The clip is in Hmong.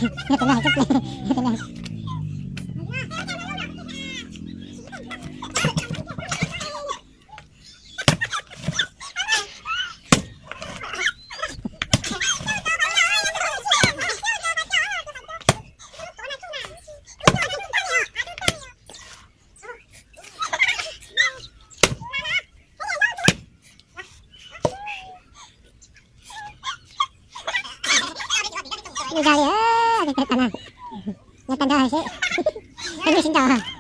Yog tus no hais tsob plig, yog tus no. Ua zog li, tus pem tas na, yog tag nrho seb, peb lub sib ncaus.